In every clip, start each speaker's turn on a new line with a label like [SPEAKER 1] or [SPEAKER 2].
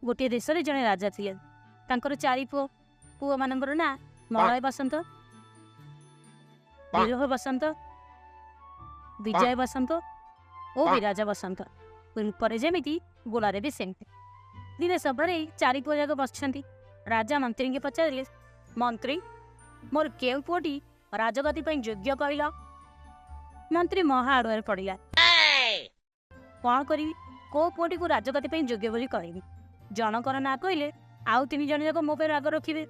[SPEAKER 1] ଗୋଟିଏ ଦେଶରେ ଜଣେ ରାଜା ଥିଲେ। ତାଙ୍କର ଚାରି ପୁଅ। ପୁଅମାନଙ୍କର ନାଁ ମଳୟ ବସନ୍ତ, ବିରହ ବସନ୍ତ, ବିଜୟ ବସନ୍ତ ଓ ବିରାଜ ବସନ୍ତ। ରୂପରେ ଯେମିତି ଗୁଣରେ ବି ସେମିତି। ଦିନେ ସଭାରେ ଚାରି ପୁଅ ଯାକ ବସିଛନ୍ତି। ରାଜା ମନ୍ତ୍ରୀଙ୍କୁ ପଚାରିଲେ, ମନ୍ତ୍ରୀ, ମୋର କେଉଁ ପୁଅଟି ରାଜଗାଦି ପାଇଁ ଯୋଗ୍ୟ କହିଲ? ମନ୍ତ୍ରୀ ମହା ଆଡ଼ୁଆରେ ପଡ଼ିଲା। କ'ଣ କରିବି, କୋଉ ପୁଅଟିକୁ ରାଜଗାଦି ପାଇଁ ଯୋଗ୍ୟ ବୋଲି କହିବି? ଜଣଙ୍କର ନାଁ କହିଲେ ଆଉ ତିନି ଜଣ ଯାକ ମୋ ପାଇଁ ରାଗ ରଖିବେ।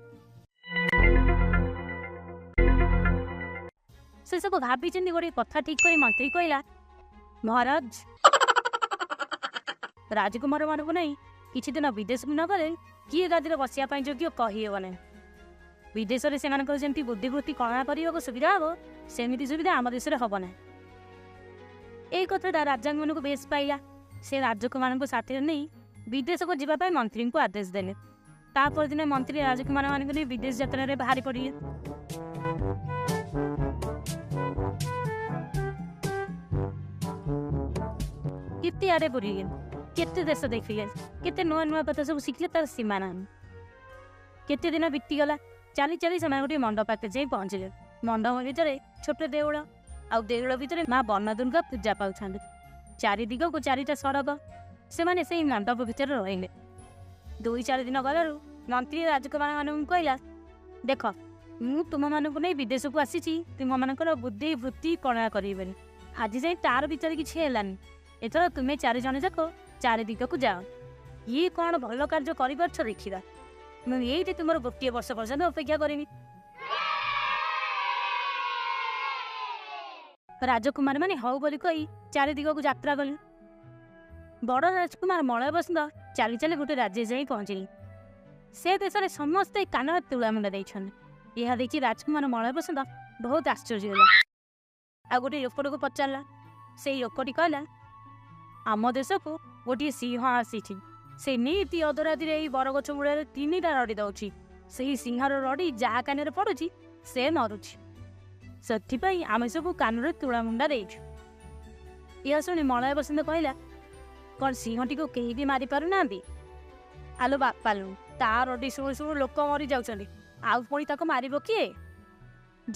[SPEAKER 1] ସେ ସବୁ ଭାବିଛନ୍ତି ଗୋଟେ କଥା ଠିକ କରି ମନ୍ତ୍ରୀ କହିଲା, ମହାରାଜ, ରାଜକୁମାର ମାନଙ୍କୁ ନେଇ କିଛି ଦିନ ବିଦେଶକୁ ନ ଗଲେ କିଏ ଗାଦିରେ ବସିବା ପାଇଁ ଯୋଗ୍ୟ କହିହେବ ନାହିଁ। ବିଦେଶରେ ସେମାନଙ୍କର ଯେମିତି ବୁଦ୍ଧିବୃତ୍ତି କଳନା କରିବାକୁ ସୁବିଧା ହେବ, ସେମିତି ସୁବିଧା ଆମ ଦେଶରେ ହେବ ନାହିଁ। ଏଇ କଥାଟା ରାଜାଙ୍କ ମନକୁ ବେଶ ପାଇଲା। ସେ ରାଜକୁମାରଙ୍କୁ ସାଥିରେ ନେଇ ବିଦେଶକୁ ଯିବା ପାଇଁ ମନ୍ତ୍ରୀଙ୍କୁ ଆଦେଶ ଦେଲେ। ତା ପରଦିନ ମନ୍ତ୍ରୀ ରାଜକୁମାରମାନଙ୍କୁ ନେଇ ବିଦେଶ ଯାତ୍ରାରେ ବାହାରି ପଡ଼ିଲେ। କେତେ ଆଡ଼େ ବୁଲିଲେ, କେତେ ଦେଶ ଦେଖିଲେ, କେତେ ନୂଆ ନୂଆ କଥା ସବୁ ଶିଖିଲେ, ତାର ସୀମା ନାହିଁ। କେତେ ଦିନ ବିତିଗଲା। ଚାଲି ଚାଲି ସେମାନେ ଗୋଟିଏ ମଣ୍ଡପ ପାଖରେ ଯାଇ ପହଞ୍ଚିଲେ। ମଣ୍ଡପ ଭିତରେ ଛୋଟ ଦେଉଳ, ଆଉ ଦେଉଳ ଭିତରେ ମା ବନଦୁର୍ଗା ପୂଜା ପାଉଛନ୍ତି। ଚାରି ଦିଗକୁ ଚାରିଟା ସଡ଼କ। ସେମାନେ ସେଇ ମଣ୍ଡପ ଭିତରେ ରହିଲେ। ଦୁଇ ଚାରି ଦିନ ଗଲାରୁ ମନ୍ତ୍ରୀ ରାଜକୁମାରମାନଙ୍କୁ କହିଲା, ଦେଖ, ମୁଁ ତୁମମାନଙ୍କୁ ନେଇ ବିଦେଶକୁ ଆସିଛି ତୁମମାନଙ୍କର ବୁଦ୍ଧି ବୃତ୍ତି କଣା କରିବେନି। ଆଜି ଯାଇ ତାର ଭିତରେ କିଛି ହେଲାନି। ଏଥର ତୁମେ ଚାରି ଜଣ ଯାକ ଚାରି ଦିଗକୁ ଯାଅ। ଇଏ କ'ଣ ଭଲ କାର୍ଯ୍ୟ କରିପାରୁଛ ଦେଖିବା। ମୁଁ ଏଇଠି ତୁମର ଗୋଟିଏ ବର୍ଷ ପର୍ଯ୍ୟନ୍ତ ଅପେକ୍ଷା କରିବି। ରାଜକୁମାର ମାନେ ହଉ ବୋଲି କହି ଚାରି ଦିଗକୁ ଯାତ୍ରା କଲେ। ବଡ଼ ରାଜକୁମାର ମଳୟ ବସନ୍ତ ଚାଲି ଚାଲି ଗୋଟେ ରାଜ୍ୟ ଯାଇ ପହଞ୍ଚିଲେ। ସେ ଦେଶରେ ସମସ୍ତେ କାନରେ ତୁଳା ମୁଣ୍ଡ ଦେଇଛନ୍ତି। ଏହା ଦେଖି ରାଜକୁମାର ମଳୟ ବସନ୍ତ ବହୁତ ଆଶ୍ଚର୍ଯ୍ୟ ହେଲା। ଆଉ ଗୋଟେ ଲୋକଟିକୁ ପଚାରିଲା। ସେଇ ଲୋକଟି କହିଲା, ଆମ ଦେଶକୁ ଗୋଟିଏ ସିଂହ ଆସିଛି। ସେ ନିତି ଅଧରାତିରେ ଏଇ ବରଗଛ ମୂଳରେ 3ଟା ରଡ଼ି ଦଉଛି। ସେହି ସିଂହର ରଡ଼ି ଯାହା କାନରେ ପଡୁଛି ସେ ମରୁଛି। ସେଥିପାଇଁ ଆମେ ସବୁ କାନରେ ତୁଳା ମୁଣ୍ଡା ଦେଇଛୁ। ଏହା ଶୁଣି ମଳୟ ବସନ୍ତ କହିଲା, କ'ଣ ସିଂହଟିକୁ କେହି ବି ମାରି ପାରୁନାହାନ୍ତି? ଆଲୋ ବାପାଲୁ, ତା ରଡ଼ି ଶୁଣୁ ଶୁଣୁ ଲୋକ ମରି ଯାଉଛନ୍ତି, ଆଉ ପୁଣି ତାକୁ ମାରିବ କିଏ?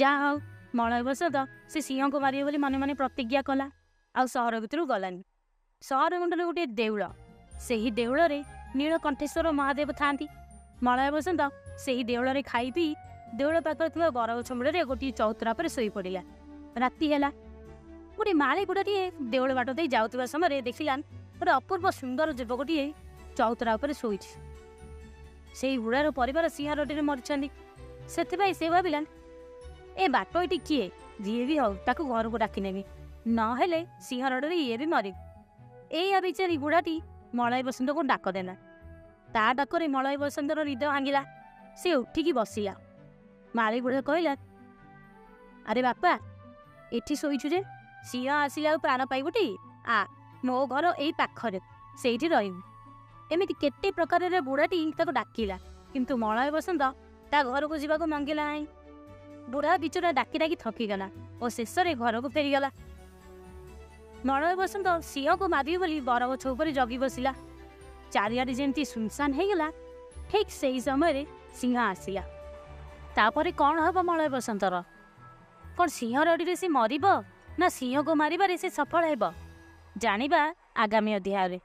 [SPEAKER 1] ଯାହା ହଉ, ମଳୟ ବସନ୍ତ ସେ ସିଂହକୁ ମାରିବ ବୋଲି ମନେ ମନେ ପ୍ରତିଜ୍ଞା କଲା, ଆଉ ସହର ଭିତରକୁ ଗଲାନି। ସହର ମୁଣ୍ଡରେ ଗୋଟିଏ ଦେଉଳ। ସେହି ଦେଉଳରେ ନୀଳକଣ୍ଠେଶ୍ୱର ମହାଦେବ ଥାନ୍ତି। ମଳୟ ବସନ୍ତ ସେହି ଦେଉଳରେ ଖାଇ ପିଇ ଦେଉଳ ପାଖରେ ଥିବା ବରଗଛ ମୂଳରେ ଗୋଟିଏ ଚଉତରା ଉପରେ ଶୋଇପଡ଼ିଲା। ରାତି ହେଲା। ଗୋଟିଏ ମାଳି ବୁଢ଼ାଟିଏ ଦେଉଳ ବାଟ ଦେଇ ଯାଉଥିବା ସମୟରେ ଦେଖିଲା ଗୋଟେ ଅପୂର୍ବ ସୁନ୍ଦର ଯୁବକଟିଏ ଚଉତରା ଉପରେ ଶୋଇଛି। ସେଇ ବୁଢ଼ାର ପରିବାର ସିଂହରଟିରେ ମରିଛନ୍ତି। ସେଥିପାଇଁ ସେ ଭାବିଲା, ଏ ବାଟ ଏଠି କିଏ, ଯିଏ ବି ହଉ ତାକୁ ଘରକୁ ଡାକି ନେବି, ନହେଲେ ସିଂହରଡ଼ରେ ଇଏ ବି ମରିବ। ଏଇଆ ବିଚାରି ବୁଢ଼ାଟି ମଳୟ ବସନ୍ତକୁ ଡାକ ଦେଲା। ତା ଡାକରେ ମଳୟ ବସନ୍ତର ନିଦ ଭାଙ୍ଗିଲା। ସେ ଉଠିକି ବସିଲା। ମାଳି ବୁଢ଼ା କହିଲା, ଆରେ ବାପା, ଏଠି ଶୋଇଛୁ ଯେ, ସିଂହ ଆସିଲେ ଆଉ ପ୍ରାଣ ପାଇବୁଟି? ଆ, ମୋ ଘର ଏଇ ପାଖରେ, ସେଇଠି ରହିବୁ। ଏମିତି କେତେ ପ୍ରକାରରେ ବୁଢ଼ାଟି ତାକୁ ଡାକିଲା, କିନ୍ତୁ ମଳୟ ବସନ୍ତ ତା ଘରକୁ ଯିବାକୁ ମଙ୍ଗିଲା ନାହିଁ। ବୁଢ଼ା ବିଚରା ଡାକି ଡାକି ଥକିଗଲା ଓ ଶେଷରେ ଘରକୁ ଫେରିଗଲା। ମଳୟ ବସନ୍ତ ସିଂହକୁ ମାରିବ ବୋଲି ବରଗଛ ଉପରେ ଜଗି ବସିଲା। ଚାରିଆଡ଼େ ଯେମିତି ସୁନସାନ ହେଇଗଲା, ଠିକ୍ ସେଇ ସମୟରେ ସିଂହ ଆସିଲା। ତାପରେ କ'ଣ ହବ ମଳୟ ବସନ୍ତର? କ'ଣ ସିଂହ ରଡ଼ିରେ ସେ ମରିବ ନା ସିଂହକୁ ମାରିବାରେ ସେ ସଫଳ ହେବ? ଜାଣିବା ଆଗାମୀ ଅଧ୍ୟାୟରେ।